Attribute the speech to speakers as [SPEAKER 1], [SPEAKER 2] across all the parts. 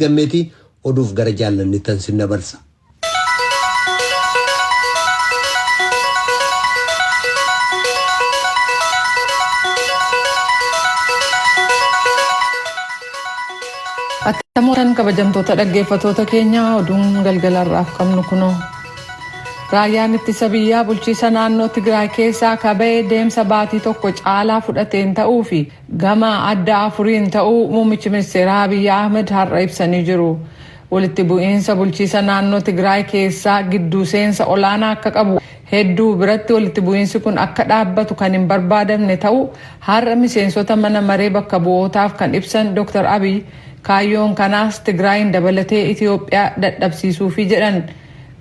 [SPEAKER 1] Gammeetii oduuf gara jaallannittan sin dabarsa.
[SPEAKER 2] Attam ooltan kabajamtoota dhaggeeffatoota keenyaa oduun galgala har'aaf qabnu kunoo. Raayyaan ittisa biyyaa bulchiisa naannoo Tigraay keessaa ka ba'e deemsa baatii tokko caalaa fudhateen ta'uu fi gama adda afuriin ta'uu muummichi ministeeraa Abiy Ahmed har'a ibsanii jiru. Walitti bu'iinsa bulchiisa naannoo Tigraay keessaa gidduu seensa olaanaa akka qabu hedduu biratti walitti bu'iinsi kun akka dhaabbatu kan hin barbaadamne ta'uu har'a miseensota mana maree bakka bu'ootaaf kan ibsan Dr. Abiy kaayyoon kanaas Tigraayin dabalatee Itiyoophiyaa dadhabsiisuufi jedhan.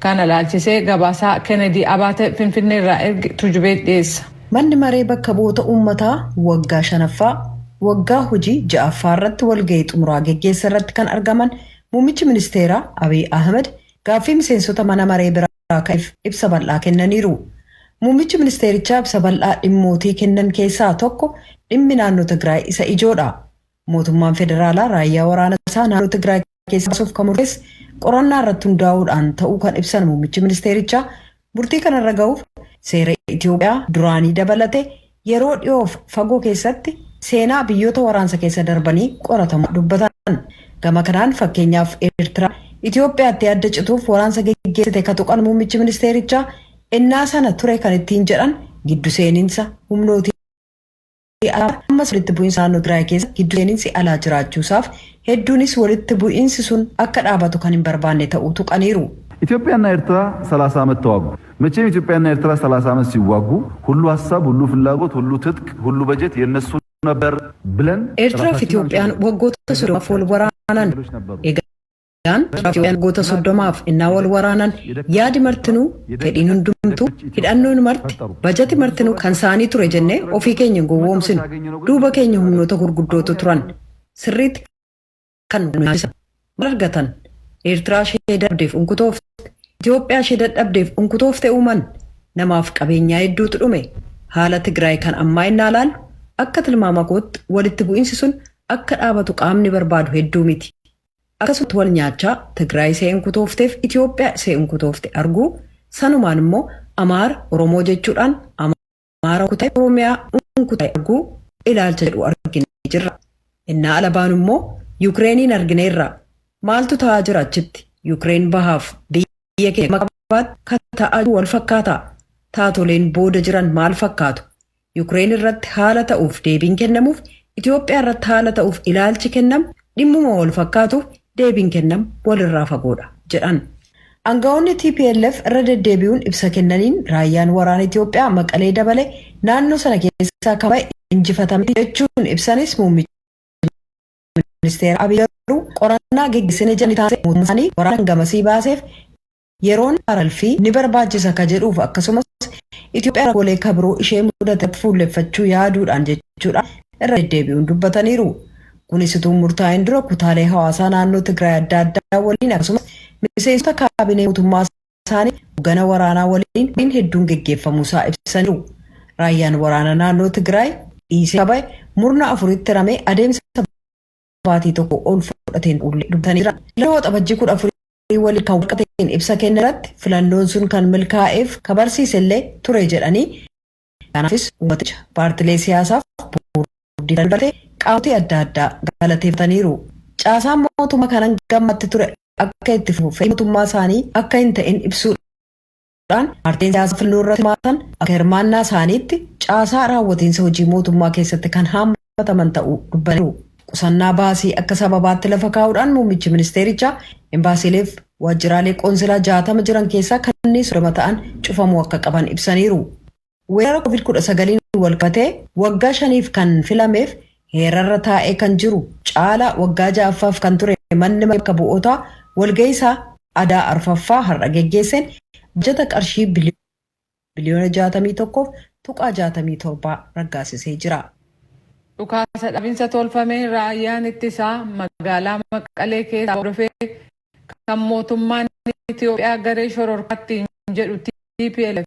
[SPEAKER 2] Kana ilaalchisee gabaasaa Kennedy Abaate Finfinneerraa erge Tujubee dhiyeessa.
[SPEAKER 3] Manni Maree Bakka Bu'oota Uummataa waggaa 5ffaa waggaa hojii 6ffaa irratti walga'ii xumuraa geggeesse irratti kan argaman Muummichi Ministeeraa Abiy Ahimad gaaffii miseensota mana maree biraa ka'eef ibsa bal'aa kennaniiru. Muummichi ministeerichaa ibsa bal'aa dhimmootii kennan keessaa tokko dhimmi naannoo Tigraay isa ijoodha. Mootummaan federaalaa raayyaa waraana isaa naannoo Tigraay keessaa baasuuf kan murteesse qorannaa irratti hundaa'uudhaan ta'uu kan ibsan muummichi ministeerichaa murtii kanarra ga'uuf seera Itiyoophiyaa duraanii dabalate yeroo dhiyoof fagoo keessatti seenaa biyyoota waraansa keessa darbanii qoratamuu dubbatan. Gama kanaan fakkeenyaaf Eertiraan Itiyoophiyaatti adda cituuf waraansa geggeessite ka tuqan muummichi ministeerichaa ennaa sana ture kan ittiin jedhan giddu seeninsa humnootii Ammas walitti bu'iinsa naannoo Tigraay keessa giddu seeninsi alaa jiraachuusaaf hedduunis walitti bu'iinsi sun akka dhaabatu kan hin barbaanne ta'uu tuqaniiru.
[SPEAKER 4] ኢትዮጵያና ኤርትራ 30 ዓመት ተዋጉ። መቼም ኢትዮጵያና ኤርትራ 30 ዓመት ሲዋጉ ሁሉ ሀሳብ፣ ሁሉ ፍላጎት፣ ሁሉ ትጥቅ፣ ሁሉ በጀት የነሱ ነበር ብለን
[SPEAKER 3] Eertiraaf Itoophiyaan waggoota 30f wal waraanan. Egaan Itoophiyaan waggoota 30f innaa wal waraanan yaadi martinuu, fedhiin hundumtuu, hidhannoon marti, bajati martinuu kan saanii ture jennee ofii keenya hin gowwoomsinu. Duuba keenya humnoota gurguddootu turan. Sirriitti kan nu nyaachisan. Maal argatan? Eertiraa ishee dadhabdeef unkutoofte, Itoophiyaa ishee dadhabdeef unkutoofte uuman. Namaaf qabeenyaa hedduutu dhume. Haala Tigraay kan ammaa innaa laallu akka tilmaama kootti walitti bu'insi sun akka dhaabatu qaamni barbaadu hedduu miti. Akkasumatti wal nyaachaa Tigraay isee unkutoofteef Itoophiyaa isee unkutoofte arguu sanumaan immoo Amaara Oromoo jechuudhaan Amaara unkutaa'e Oromiyaa unkutaa'e arguu ilaalcha jedhu arginee jirra. Innaa ala baanu immoo Yukireeniin argineerra. Maaltu ta'aa jira achitti? Yukireen bahaaf biyya keenya gama kaabaatti ka ta'aa jiru wal fakkaataa? Taatoleen booda jiran maal fakkaatu? Yukireen irratti haala ta'uuf deebiin kennamuuf Itoophiyaa irratti haala ta'uuf ilaalchi kennamu dhimmuma wal fakkaatuuf deebiin kennamu walirraa fagoodha, jedhan. Angawoonni tplf irra deddeebi'uun ibsa kennaniin raayyaan waraana Itoophiyaa Maqalee dabalee naannoo sana keessaa kan ba'e injifatame jechuun ibsanis muummichi ministeera Abiy garuu qorannaa geggeessine jedhanii taasise mootummaan isaanii waraana gamasii baaseef yeroon haaralfii ni barbaachisa ka jedhuuf akkasumas Itoophiyaa rakkoolee ka biroo ishee mudate irratti fuulleffachuu yaaduudhaan jechuudhaan irra deddeebi'uun dubbataniiru. Kunis utuu hin murtaa'in dura kutaalee hawaasaa naannoo Tigraay adda addaa waliin akkasumas miseensota kaabinee mootummaa isaanii hoggana waraanaa waliin mariin hedduun geggeeffamuu isaa ibsaniiru. Raayyaan waraana naannoo Tigraay dhiisee ka ba'e murna afuritti hiramee adeemsa baatii tokko ol fudhateen ta'uullee dubbatanii jiran. Filannoo Waxabajjii 14 waliin kan walqabateen ibsa kennan irratti filannoon sun kan milkaa'eef ka barsiisellee ture jedhanii kanaafis uummaticha, paartilee siyaasaaf boordii filannoo dabalatee qaamotii adda addaa galateeffataniiru. Caasaan mootummaa kan hanga ammaatti ture akka itti fufu fedhii mootummaa isaanii akka hin ta'in ibsuu dhaan paartileen siyaasaa filannoo irratti hirmaatan akka hirmaannaa isaaniitti caasaa raawwatiinsa hojii mootummaa keessatti kan haammataman ta'uu dubbaniiru. Qusannaa baasii akka sababaatti lafa kaa'uudhaan muummichi ministeerichaa embaasiileef waajjiraalee qoonsilaa 60 jiran keessaa kanneen 30 ta'an cufamuu akka qaban ibsaniiru. Weerara Covid 19n walqabatee waggaa shaniif kan filameef heerarra taa'ee kan jiru caalaa waggaa 6ffaaf kan ture manni maree bakka bu'ootaa walgahii isaa adaa arfaffaa har'a geggeesseen bajata qarshii biliyoona 61.67 raggaasisee jira.
[SPEAKER 2] Dhukaasa dhabinsa tolfameen raayyaan ittisaa magaalaa Maqalee keessaa hordofee kan mootummaan Itiyoophiyaa garee shororkaattiin jedhu tplf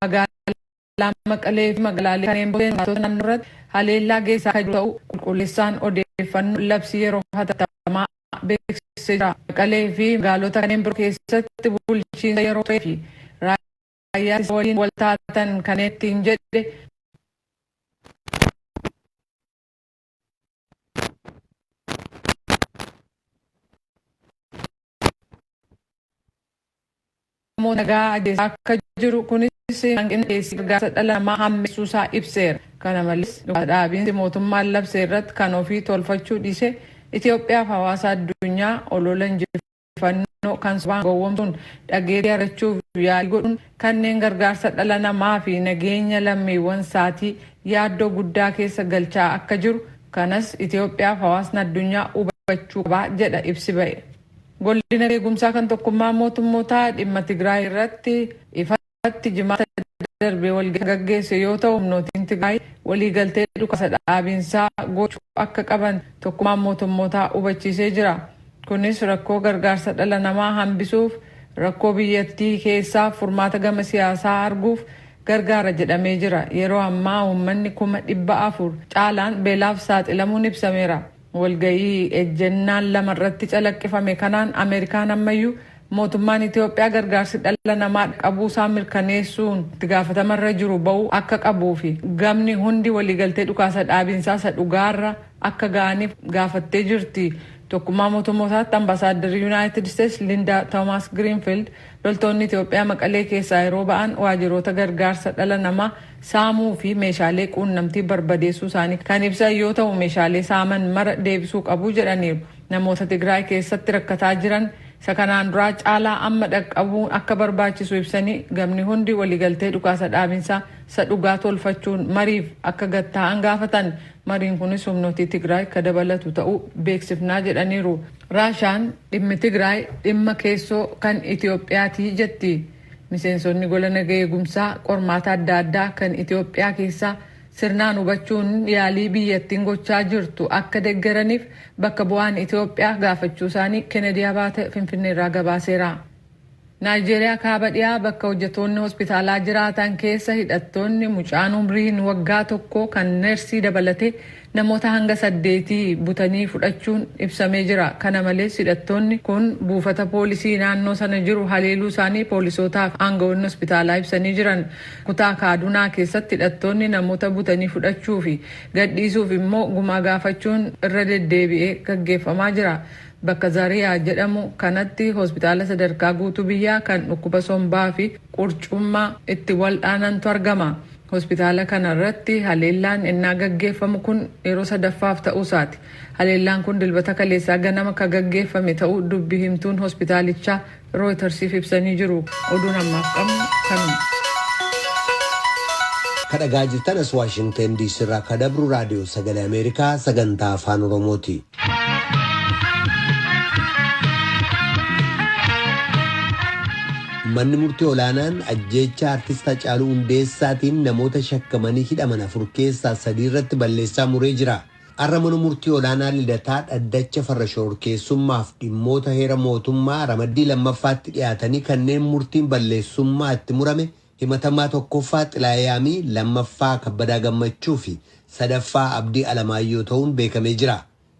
[SPEAKER 2] Magaalaa Maqalee fi magalaalee kanneen biroo jiraattota naannoo irratti haleellaa geessisaa kan jiru ta'uu qulqulleessaan odeeffannoo labsii yeroo hatattamaa beeksisee jira. Maqalee fi magaalota kanneen biroo keessatti bulchiinsa yeroo fi raayyaa waliin wal taatan kanneen ittiin jedhe namoota nagaa ajjeesaa akka jiru, kunis hanqina dhiyeessii gargaarsa dhala namaa hammeessuusaa ibseera. Kana malees, dhukaasa dhaabiinsi mootummaan labse irratti kan ofii tolfachuu dhiisee Itoophiyaaf hawaasa addunyaa olola injifannoo kan sobaan gowwoomsuun dhageettii argachuuf yaalii godhuun kanneen gargaarsa dhala namaa fi nageenya lammiiwwan isaatii yaaddoo guddaa keessa galchaa akka jiru, kanas Itoophiyaaf hawaasni addunyaa hubachuu qaba jedha ibsi ba'e. Golli nageenya eegumsaa kan Tokkummaa Mootummootaa dhimma Tigraay irratti ifatti Jimaata darbe walgahii gaggeesse yoo ta'u, humnootiin Tigraay waliigaltee dhukaasa dhaabiinsaa gochuu akka qaban Tokkummaan Mootummootaa hubachiisee jira. Kunis rakkoo gargaarsa dhala namaa hambisuuf, rakkoo biyyattii keessaaf furmaata gama siyaasaa arguuf gargaara jedhamee jira. Yeroo ammaa uummanni 400,000 caalaan beelaaf saaxilamuun ibsameera. Walgahii ejjennaan lama irratti calaqqifame kanaan Ameerikaan ammayyuu mootummaan Itoophiyaa gargaarsi dhala namaa qabuusaa mirkaneessuun itti gaafatamarra jiru ba'uu akka qabuu fi gamni hundi waliigaltee dhukaasa dhaabiinsaa isa dhugaarra akka ga'aniif gaafattee jirti. Tokkummaa Mootummootaatti ambaasaaddarri Yuunaayitid Isteets Lindaa Toomaas Giriinfiild loltoonni Itoophiyaa Maqalee keessaa yeroo ba'an waajjiroota gargaarsa dhala namaa saamuu fi meeshaalee quunnamtii barbadeessuu isaanii kan ibsan yoo ta'u, meeshaalee saaman mara deebisuu qabu jedhaniiru. Namoota Tigraay keessatti rakkataa jiran isa kanaan duraa caalaa amma dhaqqabuun akka barbaachisu ibsanii, gamni hundi waliigaltee dhukaasa dhaabinsaa isa dhugaa tolfachuun mariif akka gatta'an gaafatan. Mariin kunis humnootii Tigraay akka dabalatu ta'uu beeksifnaa jedhaniiru. Raashaan dhimmi Tigraay dhimma keessoo kan Itoophiyaati jetti. Miseensonni gola naga eegumsaa qormaata adda addaa kan Itoophiyaa keessaa sirnaan hubachuun yaalii biyyattiin gochaa jirtu akka deeggaraniif bakka bu'aan Itoophiyaa gaafachuu isaanii Kennedy Abaate Finfinneerraa gabaaseera. Naayijeeriyaa kaaba dhiyaa bakka hojjettoonni hospitaalaa jiraatan keessa hidhattoonni mucaan umriin waggaa 1 kan neersii dabalatee namoota hanga saddeetii butanii fudhachuun ibsamee jira. Kana malees, hidhattoonni kun buufata poolisii naannoo sana jiru haleeluu isaanii poolisootaaf aangawoonni hospitaalaa ibsanii jiran. Kutaa Kaadunaa keessatti hidhattoonni namoota butanii fudhachuu fi gadhiisuuf immoo gumaa gaafachuun irra deddeebi'ee gaggeeffamaa jira. Bakka Zariyaa jedhamu kanatti hospitaala sadarkaa guutuu biyyaa kan dhukkuba sombaa fi qurcummaa itti wal'aanantu argama. Hospitaala kana irratti haleellaan innaa gaggeeffamu kun yeroo sadaffaaf ta'uusaati. Haleellaan kun Dilbata kaleessaa ganama kan gaggeeffame ta'uu dubbi himtuun hospitaalichaa Rooytarsiif ibsanii jiru. Oduun ammaaf qabnu kanuma.
[SPEAKER 1] Ka dhagaa jirtan as Waashingtan DC irraa ka dabru Raadiyoo Sagalee Ameerikaa sagantaa Afaan Oromooti. Manni murtii olaanaan ajjeechaa artist Hacaaluu Hundeessaatiin namoota shakkamanii hidhaman afur keessaa sadii irratti balleessaa muree jira. Har'a mana murtii olaanaa Lidataa dhaddacha farra shororkeessummaaf dhimmoota heera mootummaa ramaddii lammaffaatti dhiyaatanii kanneen murtiin balleessummaa itti murame himatamaa tokkoffaa Xilaayee Yaamii, lammaffaa Kabbadaa Gammachuu fi sadaffaa Abdii Alamaayyoo ta'uun beekamee jira.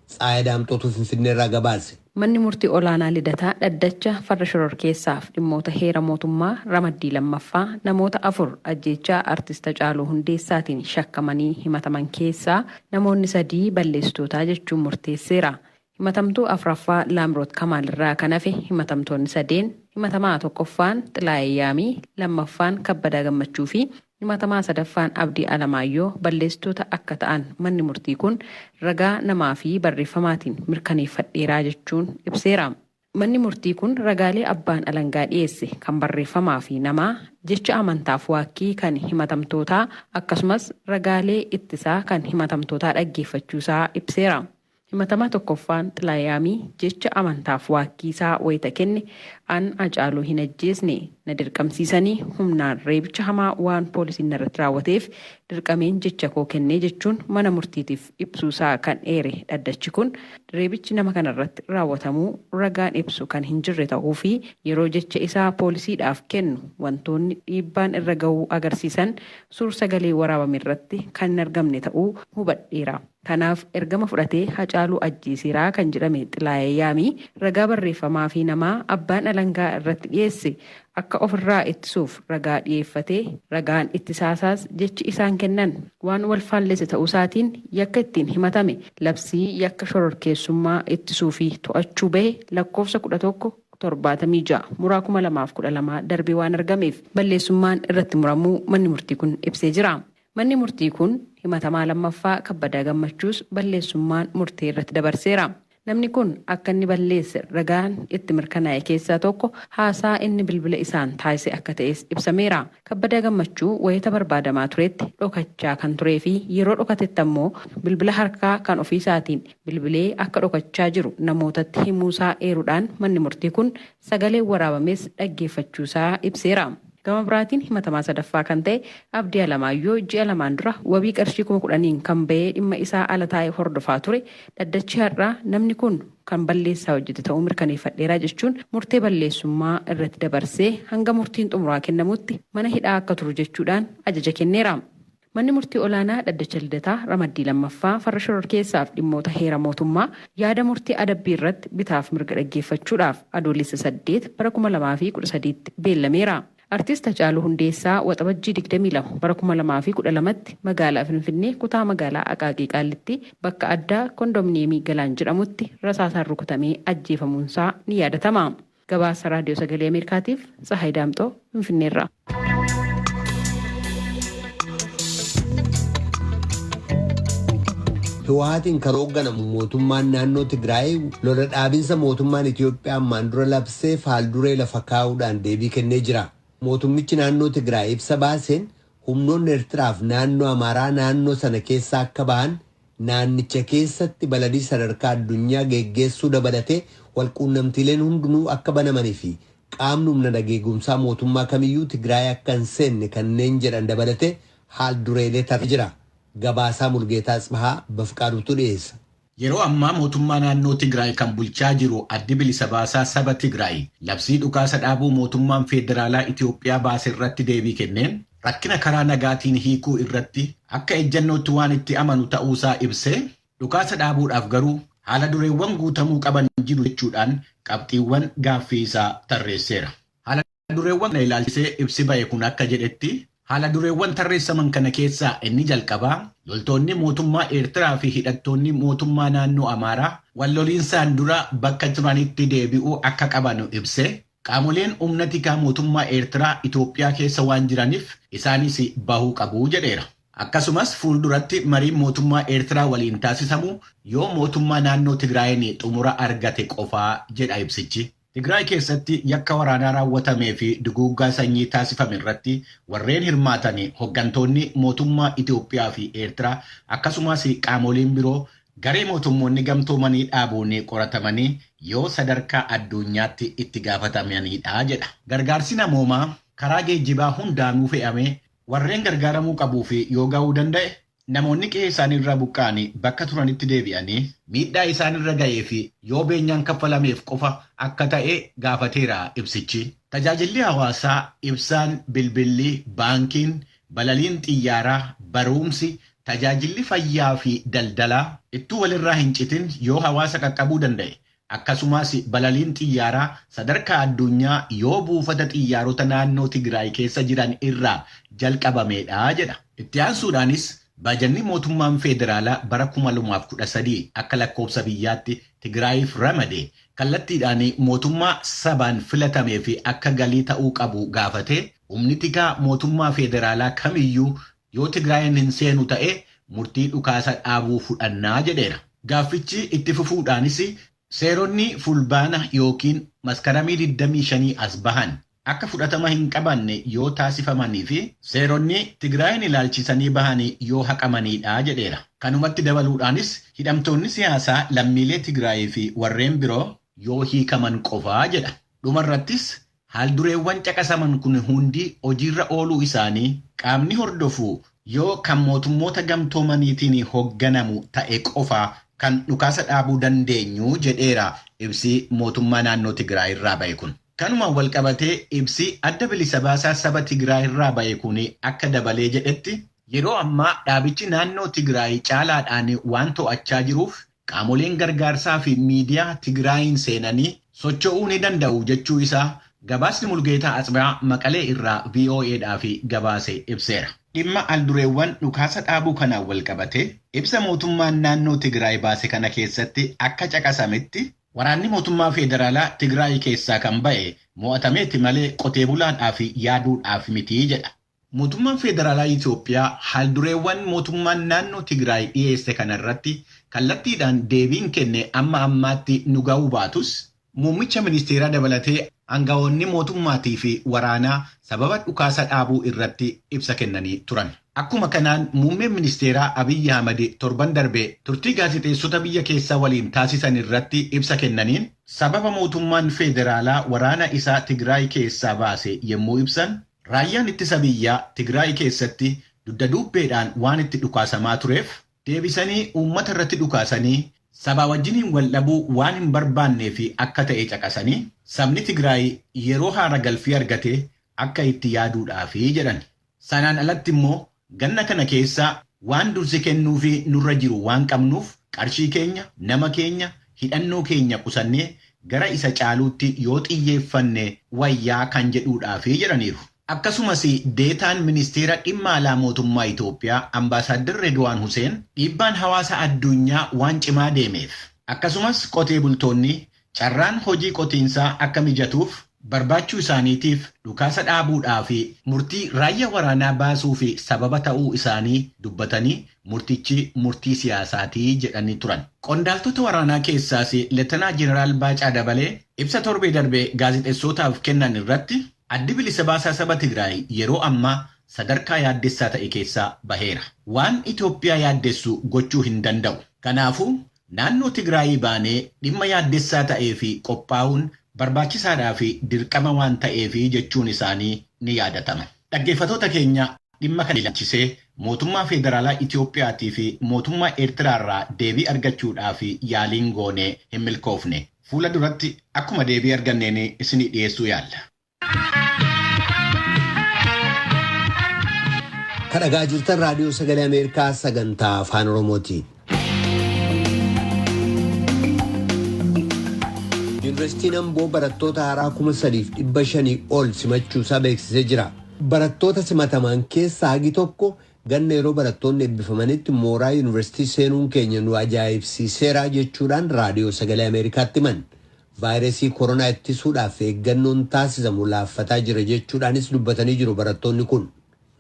[SPEAKER 1] Tsahaay Daamxootu Finfinneerraa gabaase.
[SPEAKER 5] Manni Murtii Olaanaa Lidataa dhaddacha farra shororkeessaaf dhimmoota heera mootummaa ramaddii 2ffaa namoota 4 ajjeechaa Artist Hacaaluu Hundeessaatiin shakkamanii himataman keessaa namoonni 3 balleessitootaa jechuun murteesseera. Himatamtuu 4ffaa Laamroot Kamaal irraa kan hafe himatamtoonni sadeen, himatamaa 1ffaan Xilaayee Yaamii, 2ffaan Kabbadaa Gammachuu fi himatamaa 3ffaan Abdii Alamaayyoo balleessitoota akka ta'an manni murtii kun ragaa namaa fi barreeffamaatiin mirkaneeffadheeraa jechuun ibseera. Manni murtii kun ragaalee abbaan alangaa dhiyeesse kan barreeffamaa fi namaa, jecha amantaaf waakkii kan himatamtootaa akkasumas ragaalee ittisaa kan himatamtootaa dhaggeeffachuusaa ibseera. Himatamaa 1ffaan Xilaayee Yaamii jecha amantaaf waakkii isaa wayita kenne, an Hacaaluu hin ajjeesne, na dirqamsiisanii humnaan reebicha hamaa waan poolisiin narratti raawwateef dirqameen jecha koo kennee jechuun mana murtiitiif ibsuusaa kan eere dhaddachi kun, reebichi nama kanarratti raawwatamuu ragaan ibsu kan hin jirre ta'uu fi yeroo jecha isaa poolisiidhaaf kennu wantoonni dhiibbaan irra gahuu agarsiisan suur-sagalee waraabamerratti kan hin argamne ta'uu hubadheera. Kanaaf ergama fudhatee Hacaaluu ajjeeseeraa kan jedhame Xilaayee Yaamii ragaa barreeffamaa fi namaa abbaan alangaa irratti dhiyeesse akka ofirraa ittisuuf ragaa dhiyeeffatee ragaan ittisaasaas jechi isaan kennan waan wal faallese ta'uusaatiin yakka ittiin himatame labsii yakka shororkeessummaa ittisuu fi to'achuu bahe lakkoofsa 11 76 muraa 2012 darbee waan argameef balleessummaan irratti muramuu manni murtii kun ibsee jira. Manni murtii kun himatamaa lammaffaa Kabbadaa Gammachuus balleessummaan murtee irratti dabarseera. Namni kun akka inni balleesse ragaan itti mirkanaa'e keessaa tokko haasaa inni bilbila isaan taasise akka ta'es ibsameera. Kabbadaa Gammachuu wayita barbaadamaa turetti dhokachaa kan turee fi yeroo dhokatetti ammoo bilbila harkaa kan ofiisaatiin bilbilee akka dhokachaa jiru namootatti himuusaa eeruudhaan manni murtii kun sagalee waraabames dhaggeeffachuusaa ibseera. Gama biraatiin himatamaa sadaffaa kan ta'e Abdii Alamaayyoo ji'a lamaan dura wabii qarshii 10,000n kan bahee dhimma isaa ala taa'ee hordofaa ture dhaddachi har'aa namni kun kan balleessaa hojjete ta'uu mirkaneeffadheeraa jechuun murtee balleessummaa irratti dabarsee hanga murtiin xumuraa kennamutti mana hidhaa akka turu jechuudhaan ajaja kenneera. Manni murtii olaanaa dhaddacha Lidataa ramaddii lammaffaa farra shororkeessaaf dhimmoota heera mootummaa yaada murtii adabbii irratti bitaaf mirga dhaggeeffachuudhaaf Adoolessa 8 bara 2013tti beellameera. Artist Hacaaluu Hundeessaa Waxabajjii 22 bara 2012tti magaalaa Finfinnee kutaa magaalaa Aqaaqii Qaallitti bakka addaa kondominiyeemii Galaan jedhamutti rasaasaan rukutamee ajjeefamuunsaa ni yaadatama. Gabaasa Raadiyoo Sagalee Ameerikaatiif Tsahaay Daamxoo Finfinneerraa.
[SPEAKER 1] Hiwaatiin kan hoogganamu mootummaan naannoo Tigraay lola dhaabinsa mootummaan Itiyoophiyaa ammaan dura labsee haalduree lafa kaa'uudhaan deebii kennee jira. Mootummichi naannoo Tigraay ibsa baaseen humnoonni Eertiraaf naannoo Amaaraa naannoo sana keessaa akka bahan naannicha keessatti balalii sadarkaa addunyaa geggeessuu dabalatee walquunnamtiileen hundinuu akka banamanii fi qaamni humna nageegumsaa mootummaa kamiyyuu Tigraay akka hin seenne kanneen jedhan dabalatee haaldureelee tarree jira. Gabaasaa Mulgeetaa Tsibahaa Bafqaaduutu dhiyeessa.
[SPEAKER 6] Yeroo ammaa mootummaa naannoo Tigraay kan bulchaa jiru addi bilisa baasaa saba Tigraay labsii dhukaasa dhaabuu mootummaan federaalaa Itiyoophiyaa baase irratti deebii kenneen rakkina karaa nagaatiin hiikuu irratti akka ejjennootti waan itti amanu ta'uusaa ibsee dhukaasa dhaabuudhaaf garuu haala dureewwan guutamuu qaban jiru jechuudhaan qabxiiwwan gaaffii isaa tarreesseera. Haala dureewwan kana ilaalchisee ibsi ba'e kun akka jedhetti haala dureewwan tarreessaman kana keessaa inni jalqabaa loltoonni mootummaa Eertiraa fi hidhattoonni mootummaa naannoo Amaaraa wal loliinsaan dura bakka turanitti deebi'uu akka qaban ibsee qaamoleen humna tikaa mootummaa Eertiraa Itoophiyaa keessa waan jiraniif isaanis bahuu qabu jedheera. Akkasumas fuulduratti mariin mootummaa Eertiraa waliin taasisamu yoo mootummaa naannoo Tigraayin xumura argate qofaa jedha ibsichi. Tigraay keessatti yakka waraanaa raawwatamee fi duguuggaa sanyii taasifame irratti warreen hirmaatan hooggantoonni mootummaa Itoophiyaa fi Eertiraa akkasumas qaamoleen biroo garee mootummoonni gamtoomanii dhaabuun qoratamanii yoo sadarkaa addunyaatti itti gaafatamanidha jedha. Gargaarsi namoomaa karaa geejjibaa hundaanuu fe'amee warreen gargaaramuu qabuu fi yoo ga'uu danda'e namoonni qe'ee isaaniirraa buqqa'anii bakka turanitti deebi'anii miidhaa isaanirra ga'ee fi yoo beenyaan kaffalameef qofa akka ta'e gaafateera ibsichi. Tajaajilli hawaasaa, ibsaan, bilbilli, baankiin, balaliin xiyyaaraa, barumsi, tajaajilli fayyaa fi daldalaa ittuu walirraa hin citin yoo hawaasa qaqqabuu danda'e. Akkasumas balaliin xiyyaaraa sadarkaa addunyaa yoo buufata xiyyaarota naannoo Tigraay keessa jiran irraa jalqabameedha jedha. Itti aansuudhaanis baajanni mootummaan federaalaa bara 2013 akka lakkoofsa biyyaatti Tigraayiif ramade kallattiidhaan mootummaa sabaan filatamee fi akka galii ta'uu qabu gaafate humni tikaa mootummaa federaalaa kamiyyuu yoo Tigraayin hin seenu ta'e murtii dhukaasa dhaabuu fudhannaa jedheera. Gaaffichi itti fufuudhaanis seeronni fulbaana yookiin maskaramii 25 as bahan akka fudhatama hin qabanne yoo taasifamanii fi seeronni Tigraayin ilaalchisanii bahanii yoo haqamanidha jedheera. Kanumatti dabaluudhaanis hidhamtoonni siyaasaa lammiilee Tigraayii fi warreen biroo yoo hiikaman qofaa jedha. Dhumarrattis haaldureewwan caqasaman kun hundi hojiirra ooluu isaanii qaamni hordofu yoo kan mootummoota gamtoomaniitiin hoogganamu ta'e qofaa kan dhukaasa dhaabuu dandeenyu jedheera ibsi mootummaa naannoo Tigraay irraa ba'e kun. Kanumaan walqabatee ibsi adda bilisa baasaa saba Tigraay irraa ba'e kun akka dabalee jedhetti Yeroo ammaa dhaabichi naannoo Tigraay caalaadhaan waan to'achaa jiruuf qaamoleen gargaarsaa fi miidiyaa Tigraayin seenanii socho'uu ni danda'u jechuu isaa gabaasni Mulgeetaa Atsibaa Maqalee irraa VOAdhaaf gabaase ibseera. Dhimma aldureewwan dhukaasa dhaabuu kanaan wal qabate ibsa mootummaan naannoo Tigraay baase kana keessatti akka caqasametti waraanni mootummaa federaalaa Tigraay keessaa kan ba'e mo'atameeti malee qotee bulaadhaaf yaaduudhaaf miti jedha. Mootummaan federaalaa Itoophiyaa haaldureewwan mootummaan naannoo Tigraay dhiyeesse kanarratti kallattiidhaan deebiin kenne amma ammaatti nu ga'uu baatus muummicha ministeeraa dabalatee aangawoonni mootummaatii fi waraanaa sababa dhukaasa dhaabuu irratti ibsa kennanii turan. Akkuma kanaan muummeen ministeeraa Abiyyi Ahmad torban darbee turtii gaazexeessota biyya keessaa waliin taasisan irratti ibsa kennaniin sababa mootummaan federaalaa waraana isaa Tigraay keessaa baase yommuu ibsan raayyaan ittisa biyyaa Tigraay keessatti dugda duubbeedhaan waan itti dhukaasamaa tureef deebisanii uummata irratti dhukaasanii sabaa wajjiniin wal dhabuu waan hin barbaannee fi akka ta'e caqasanii sabni Tigraay yeroo haara galfii argate akka itti yaaduudhaafi jedhan. Sanaan alatti immoo ganna kana keessa waan dursi kennuu fi nurra jiru waan qabnuuf qarshii keenya, nama keenya, hidhannoo keenya qusannee gara isa caaluutti yoo xiyyeeffanne wayyaa kan jedhuudhaafi jedhaniiru. Akkasumas deetaan ministeera dhimma alaa mootummaa Itoophiyaa Ambaasaadder Redwaan Huseen dhiibbaan hawaasa addunyaa waan cimaa deemeef akkasumas qotee bultoonni carraan hojii qotiinsaa akka mijatuuf barbaachuu isaaniitiif dhukaasa dhaabuudhaa fi murtii raayyaa waraanaa baasuu fi sababa ta'uu isaanii dubbatanii murtichi murtii siyaasaatii jedhanii turan. Qondaaltota waraanaa keessaas Leetanaa Jeneraal Baacaa Dabalee ibsa torbee darbee gaazexeessootaaf kennan irratti addi bilisa baasaa saba Tigraay yeroo ammaa sadarkaa yaaddessaa ta'e keessaa baheera. Waan Itoophiyaa yaaddessu gochuu hin danda'u. Kanaafuu naannoo Tigraayii baanee dhimma yaaddessaa ta'ee fi qophaa'uun barbaachisaadhaa fi dirqama waan ta'eef jechuun isaanii ni yaadatama. Dhaggeeffattoota keenya dhimma kana ilaalchisee mootummaa federaalaa Itoophiyaatii fi mootummaa Eertiraarraa deebii argachuudhaaf yaaliin goonee hin milkoofne. Fuula duratti akkuma deebii arganneen isinii dhiyeessuu yaalla.
[SPEAKER 1] Kan dhagaa jirtan raadiyoo sagalee Ameerikaa sagantaa afaan Oromooti. Yuunivarsiitiin Amboo barattoota haaraa 3,500 ol simachuusaa beeksisee jira. Barattoota simataman keessaa hagi tokko ganna yeroo barattoonni eebbifamanitti mooraa yuunivarsiitii seenuun keenya nu ajaa'ibsiiseera jechuudhaan raadiyoo sagalee Ameerikaatti himan. Vaayirasii koronaa ittisuudhaaf eeggannoon taasisamu laaffataa jira jechuudhaanis dubbatanii jiru barattoonni kun.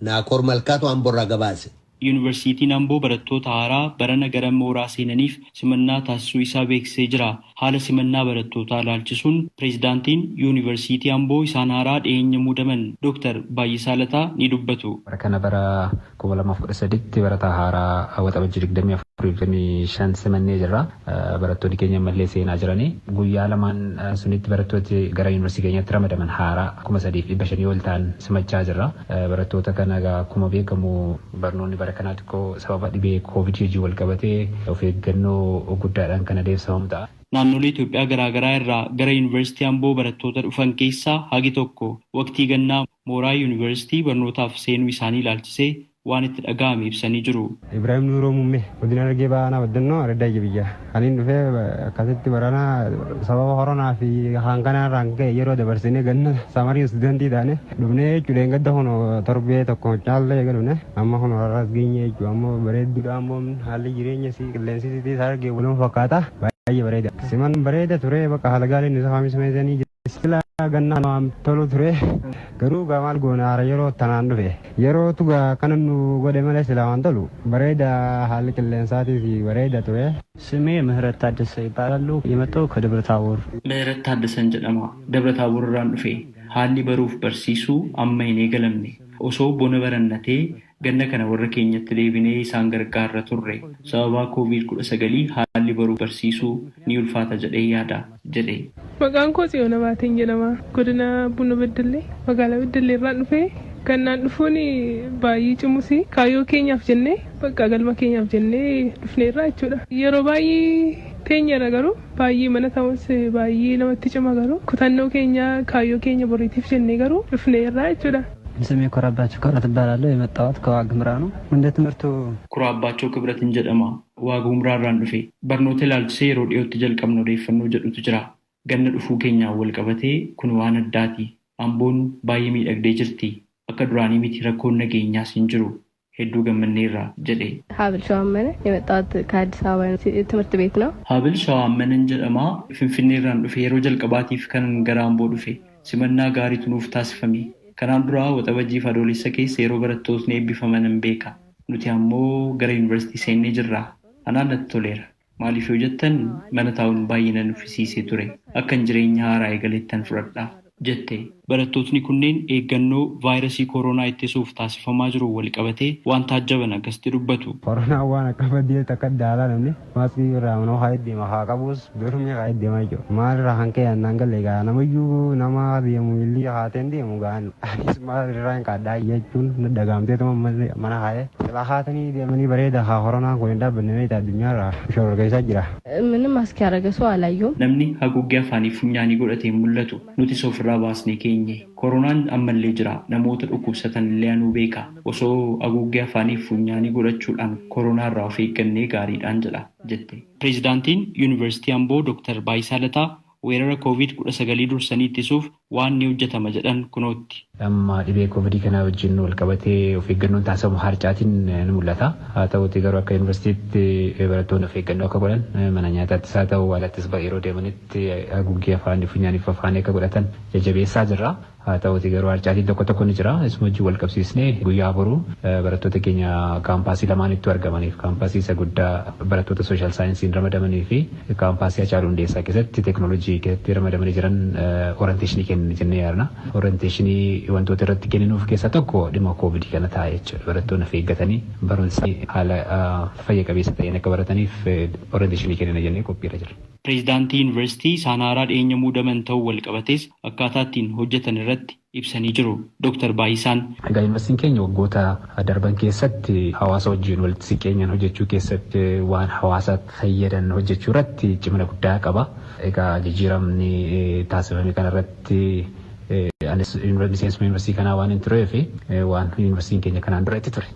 [SPEAKER 1] Naakoor Malkaatu Amboorraa gabaase.
[SPEAKER 7] Yuunivarsiitiin Amboo barattoota haaraa barana gara mooraa seenaniif simannaa taasisuu isaa beeksisee jira. Haala simannaa barattootaa ilaalchisuun pireezidaantiin Yuunivarsiitii Amboo isaan haaraa dhiyeenya muudaman Dooktar Baay'isaa Lataa ni dubbatu.
[SPEAKER 8] Bara kana bara 2013tti barataa haaraa Waxabajjii 24-25 simannee jirra. Barattoonni keenya ammallee seenaa jiranii. Guyyaa lamaan sunitti barattooti gara yuunivarsiitii keenyatti ramadaman haaraa 3,500 ol ta'an simachaa jirra. Barattoota kana akkuma beekamu barnoonni bara kanaa xiqqoo sababa dhibee koovidii wajjin wal qabatee of eeggannoo guddaadhaan kan adeemsifamu ta'a.
[SPEAKER 7] Naannolee Itoophiyaa garaagaraa irraa gara Yuunivarsiitii Amboo barattoota dhufan keessaa hagi tokko waqtii gannaa mooraa yuunivarsiitii barnootaaf seenuu isaanii ilaalchisee waan itti dhaga'ame ibsanii jiru.
[SPEAKER 9] Ibrahim Nuuroo Muummee godina Harargee Bahaa Baddannoo Araddaa Jibiyyaa. Kan dhufee akkasitti barana sababa koronaa fi hanqanaa irraan ka'e yeroo dabarsinee ganna samarii istuudantii taane dhufnee jechuudha. Gadda kun torbee tokko caallee eega dhufne amma kun har'as geenye jechuudha. Amma bareedduudha ammoo haalli jireenya si qilleensi sitii Harargee waluma fakkaata. Baay'ee bareeda. Siman bareeda ture bakka haala gaariin isa faamisimeesanii sila gannaa tolu ture garuu gaa maal goona haara yeroo tanaan dhufe yeroo tugaa kana nu godhe malee sila waan tolu bareeda haalli qilleensaatiif bareeda ture.
[SPEAKER 10] ስሜ ምህረት ታደሰ ይባላሉ። የመጣው ከደብረ ታቦር።
[SPEAKER 7] ምህረት ታደሰን jedhama. Dabra Taaboor irraan dhufe. Haalli baruuf barsiisuu amma hin eegalamne. Osoo bona barannatee ganna kana warra keenyatti deebinee isaan gargaarra turre. Sababa COVID-19 haalli baruuf barsiisuu ni ulfaata jedhee yaada jedhe.
[SPEAKER 11] Maqaan koo Tsiyoon Abaateen jedhama. Godina Buna Beddellee magaalaa Beddellee irraan dhufe. Gannaan dhufuun baay'ee cimusi. Kaayyoo keenyaaf jennee bakka galma keenyaaf jennee dhufneerra jechuudha. Yeroo baay'ee teenyarra garuu baay'ee mana ta'us baay'ee namatti cima garuu kutannoo keenya kaayyoo keenya boriitiif jennee garuu dhufneerra jechuudha.
[SPEAKER 10] ስሜ ኮራባቸው ክብረት እባላለሁ። የመጣሁት ከዋግ ኽምራ ነው። እንደ ትምህርቱ
[SPEAKER 7] Kuraabbachoo Kibratin jedhama. Waag Humraarraan dhufe. Barnoota ilaalchisee yeroo dhiyootti jalqabna odeeffannoo jedhutu jira. Ganna dhufuu keenyaan wal qabatee kun waan addaati. Amboon baay'ee miidhagdee jirti. Akka duraanii miti rakkoon nageenyaas hin jiru. Hedduu gammanneerra jedhe.
[SPEAKER 12] ሀብል ሸዋመነ የመጣሁት ከአዲስ አበባ ትምህርት ቤት ነው።
[SPEAKER 7] Habil Shawaammanan jedhama. Finfinneerraan dhufe yeroo jalqabaatiif kanan gara Amboo dhufe. Simannaa gaariitu nuuf taasifame. Kanaan dura waxabajjii fi adoolessa keessa yeroo barattootni eebbifaman hin beeka. Nuti ammoo gara yuunivarsiitii seennee jirra. Anaan natti toleera. Maaliif yoo jettan mana taa'uun baay'ee na nuffisiisee ture. Akkan jireenya haaraa eegalettan fudhadha jette. Barattootni kunneen eeggannoo vaayirasii koronaa ittisuuf taasifamaa jiru wal qabatee waan taajjaban akkasitti dubbatu.
[SPEAKER 9] Koronaa waan akka baddee takka daalaa namni maaskii irraa manoo haa deema haa qabus durmi haa deema jechuudha. Maal irraa kan ka'e annaan galee gaa namayyuu nama deemu illee haateen deemu gaan anis maal irraa hin qaaddaa jechuun dhagaamteetuma mana haa'e. Silaa haatanii deemanii bareeda haa koronaan kun hin dhaabbanne meeshaa addunyaa irraa shororkeessaa jira.
[SPEAKER 12] ምንም ማስክ ያደረገ ሰው አላየሁም።
[SPEAKER 7] Namni haguuggee afaanii funyaanii godhatee hin mul'atu. Nutis ofirraa baasnee keenye. Koronaan ammallee jira. Namoota dhukkubsatan illee anuu beeka. Osoo haguuggee afaanii funyaanii godhachuudhaan koronaa irraa of eeggannee gaariidhaan jedha jette. Pireezidaantiin Yuunivarsiitii Amboo Dr. Baayisaa Lataa weerara COVID-19 dursanii ittisuuf waan ni hojjetama jedhan kunootti.
[SPEAKER 8] Amma dhibee koovidii kana wajjin wal qabatee of eeggannoon taasifamu harcaatiin ni mul'ata. Haa ta'uti garuu akka yuunivarsiitiitti barattoonni of eeggannoo akka godhan mana nyaataattis haa ta'u alattis yeroo deemanitti haguuggee afaanii funyaaniif afaanii akka godhatan jajjabeessaa jirra. Haa ta'uti garuu harcaatiin tokko tokko ni jira. Isuma wajjin wal qabsiisnee guyyaa boruu barattoota keenya kaampaasii lamaanittu argamaniif kaampaasii isa guddaa barattoota sooshaal saayinsiin ramadamanii fi kaampaasii Hacaaluu Hundeessaa keessatti teekinooloojii keessatti ramadamanii jiran orienteeshinii kenna jennee yaadna. Orienteeshinii wantoota irratti kenninuuf keessaa tokko dhimma koovidii kana ta'a jechuudha. Barattoonni of eeggatanii barumsa haala fayya qabeessa ta'een akka barataniif orienteeshinii kennina jennee qophiirra jira.
[SPEAKER 7] Pireezidaantii Yuunivarsiitii isaan haaraa dhiyeenya muudaman ta'uu wal qabatees akkaataa ittiin hojjetan irratti ibsanii jiru. Dr. Baayisaan.
[SPEAKER 8] Egaa yuunivarsiitiin keenya waggoota darban keessatti hawaasa wajjin walitti siqeenyaan hojjechuu keessatti waan hawaasa fayyadan hojjechuu irratti cimina guddaa qaba. Egaa jijjiiramni taasifame kanarratti anis miseensuma yuunivarsiitii kanaa waan hin tureef waan yuunivarsiitiin keenya kanaan dura itti ture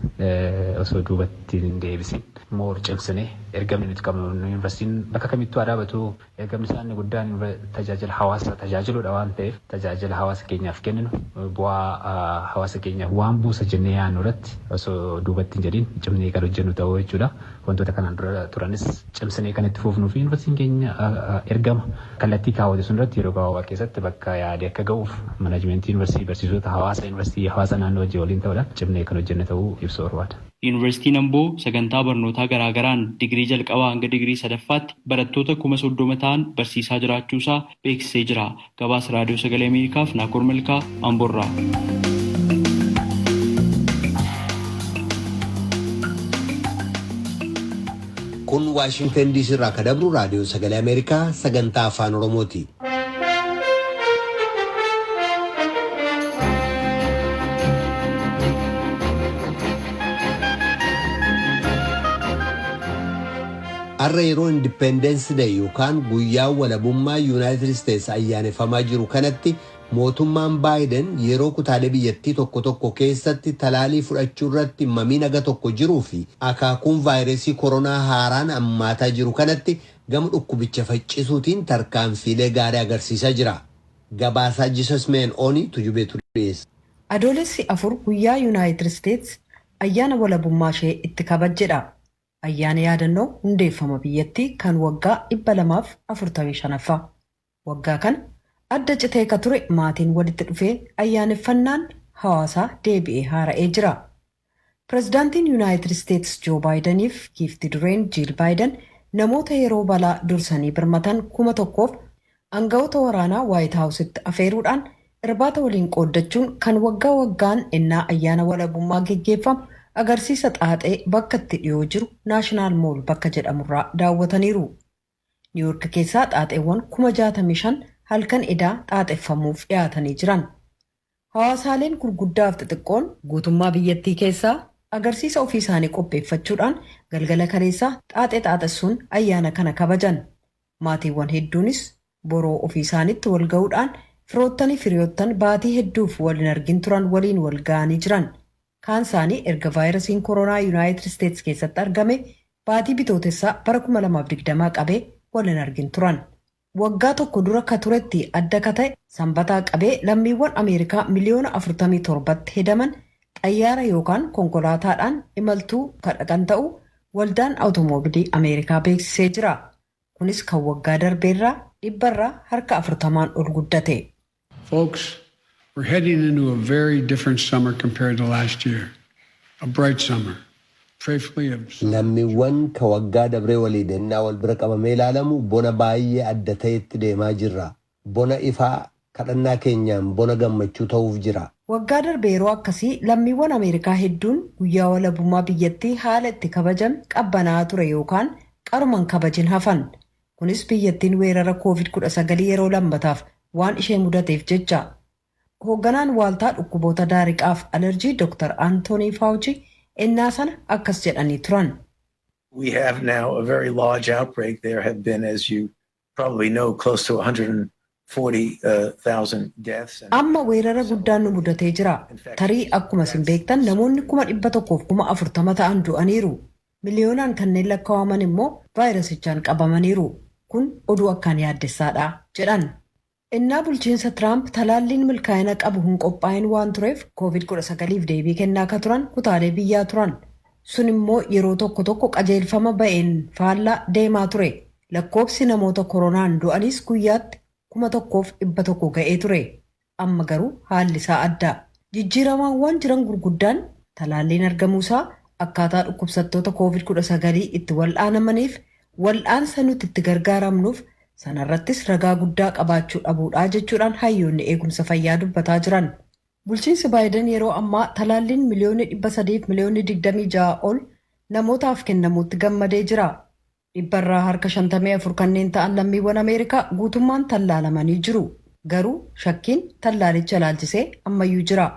[SPEAKER 8] osoo duubatti hin deebisin moor cimsine ergamni nuti qabnu yuunivarsiitiin bakka kamittuu haa dhaabatu ergamni isaa inni guddaan tajaajila hawaasa tajaajiluudha waan ta'eef tajaajila hawaasa keenyaaf kenninu bu'aa hawaasa keenyaaf waan buusa jennee yaadnu irratti osoo duubatti hin jedhin cimnee kan hojjennu ta'uu jechuudha. Wantoota kanaan dura turanis cimsinee kan itti fufnuu fi yuunivarsiitiin keenya ergama kallattii kaawwate sun irratti yeroo gabaabaa keessatti bakka yaade akka ga'uuf manaajmentii yuunivarsiitii barsiisota hawaasa yuunivarsiitii hawaasa naannoo wajjin waliin ta'uudhaan cimnee kan hojjenne ta'uu ibsuu barbaada.
[SPEAKER 7] Yuunivarsiitiin Amboo sagantaa barnootaa garaagaraan digirii jalqabaa hanga digirii sadaffaatti barattoota 30,000 ta'an barsiisaa jiraachuusaa beeksisee jira. Gabaasa Raadiyoo Sagalee Ameerikaaf Naakoor Malkaa Amboorraa.
[SPEAKER 1] Kun Waashingtan DC irraa kan dabru Raadiyoo Sagalee Ameerikaa sagantaa Afaan Oromooti. Har'a yeroo Independence Day yookaan guyyaa walabummaa Yuunaayitid Isteets ayyaaneffamaa jiru kanatti mootummaan Baayiden yeroo kutaalee biyyattii tokko tokko keessatti talaalii fudhachuu irratti mamii naga tokko jiruu fi akaakuun vaayirasii koronaa haaraan hammaataa jiru kanatti gama dhukkubicha faccisuutiin tarkaanfiilee gaarii agarsiisaa jira. Gabaasaa Jesus Meen Oonii tujubeetu dhiyeessa.
[SPEAKER 3] Adoolessi 4 guyyaa Yuunaayitid Isteets ayyaana walabummaa ishee itti kabajjedha. Ayyaana yaadannoo hundeeffama biyyattii kan waggaa 245ffaa. Waggaa kana adda citee ka ture maatiin walitti dhufee ayyaaneffannaan hawaasaa deebi'ee haara'ee jira. Pireezidaantiin Yuunaayitid Isteets Joo Baayidaniif giifti dureen Jiil Baayiden namoota yeroo balaa dursanii birmatan 1000 aangawoota waraanaa Waayit Haawusitti afeeruudhaan irbaata waliin qooddachuun kan waggaa waggaan ennaa ayyaana walabummaa geggeeffamu agarsiisa xaaxee bakka itti dhiyoo jiru Naashinaal Mool bakka jedhamurraa daawwataniiru. Niiwuork keessaa xaaxeewwan 65,000 halkan edaa xaaxeffamuuf dhiyaatanii jiran. Hawaasaaleen gurguddaa fi xixiqqoon guutummaa biyyattii keessaa agarsiisa ofii isaanii qopheeffachuudhaan galgala kaleessaa xaaxee xaaxessuun ayyaana kana kabajan. Maatiiwwan hedduunis boroo ofii isaaniitti wal ga'uudhaan Firoottanii firiyoottan baatii hedduuf waliin argin turan waliin wal ga'anii jiran. Kaan isaanii erga vaayirasiin koronaa Yuunaayitid Isteetsi keessatti argame baatii Bitootessaa bara 2020 qabee waliin argin turan. Waggaa tokko dura ka turetti adda ka ta'e, Sanbataa qabee lammiiwwan Ameerikaa miliyoona 47tti hedaman xayyaara yookaan konkolaataadhaan imaltuu ka dhaqan ta'u Waldaan Awutomoobilii Ameerikaa beeksisee jira. Kunis kan waggaa darbeerraa 40% ol guddate.
[SPEAKER 13] Folks, we're heading into a very different summer compared to last year. A bright summer. Prayerfully of
[SPEAKER 1] Lammiiwwan ka waggaa dabree waliin ennaa wal bira qabamee ilaalamu bona baay'ee adda ta'etti deemaa jirra. Bona ifaa, kadhannaa keenyaan bona gammachuu ta'uuf jira.
[SPEAKER 3] Waggaa darbe yeroo akkasii lammiiwwan Ameerikaa hedduun guyyaa walabummaa biyyattii haala itti kabajame qabbanaa'aa ture yookaan qaruman kabajin hafan. Kunis biyyattiin weerara COVID-19 yeroo lammataaf waan ishee mudateef jecha. Hoogganaan waaltaa dhukkuboota daariqaaf alerjii Dr. Anthony Fauci ennaa sana akkas jedhanii turan.
[SPEAKER 14] We have now a very large outbreak. There have been, as you probably know, close to 140,000 deaths.
[SPEAKER 3] Amma weerara guddaan nu mudatee jira. Tarii akkuma isin beektan namoonni 140,000 ta'an du'aniiru. Miliyoonaan kanneen lakkaa'aman immoo vaayirasichaan qabamaniiru. Kun oduu akkaan yaaddessaadha jedhan. Innaa bulchiinsa Tiraamp talaalliin milkaa'ina qabu hin qophaa'in waan tureef, COVID-19f deebii kennaa akka turan kutaalee biyyaa turan. Sun immoo yeroo tokko tokko qajeelfama ba'een faallaa deemaa ture. Lakkoobsi namoota koronaan du'anis guyyaatti 1,100 ga'ee ture. Amma garuu haalli isaa adda. Jijjiiramaawwan jiran gurguddaan talaalliin argamuusaa, akkaataa dhukkubsattoota COVID-19 itti wal'aanamaniif wal'aansa nuti itti gargaaramnuuf sanarrattis ragaa guddaa qabaachuu dhabuudhaa jechuudhaan hayyoonni eegumsa fayyaa dubbataa jiran. Bulchiinsi Baayiden yeroo ammaa talaalliin miliyoonni 326 ol namootaaf kennamuutti gammadee jira. 54% kanneen ta'an lammiiwwan Ameerikaa guutummaan tallaalamanii jiru. Garuu shakkiin tallaalicha ilaalchisee ammayyuu jira.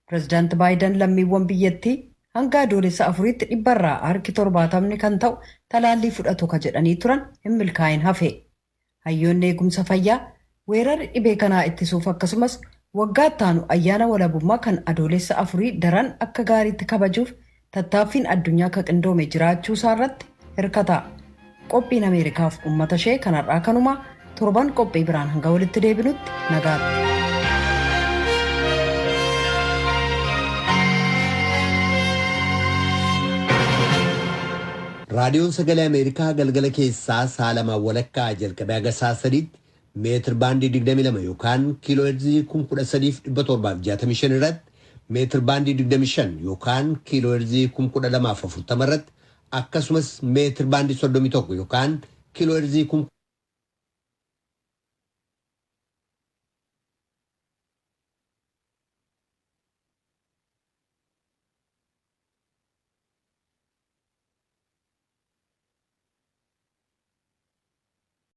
[SPEAKER 3] Pireezidaanti Baayiden lammiiwwan biyyattii hanga Adoolessa 4tti 70% kan ta'u talaallii fudhatu ka jedhanii turan hin milkaa'in hafe. Hayyoonni eegumsa fayyaa weerarri dhibee kanaa ittisuuf akkasumas waggaa ittaanu ayyaana walabummaa kan Adoolessa 4 daran akka gaariitti kabajuuf tattaaffiin addunyaa ka qindoome jiraachuu isaa irratti hirkata. Qophiin Ameerikaaf uummata ishee kanarraa kanuma. Torban qophii biraan hanga walitti deebinutti nagaatti.
[SPEAKER 1] Raadiyoon Sagalee Ameerikaa galgala keessaa sa'a 2:30 jalqabee haga sa'a 3tti meetir baandii 22 yookaan kiiloo heerzii 13,765 irratti, meetir baandii 25 yookaan kiiloo heerzii 12,040 irratti, akkasumas meetir baandii 31 yookaan kiiloo heerzii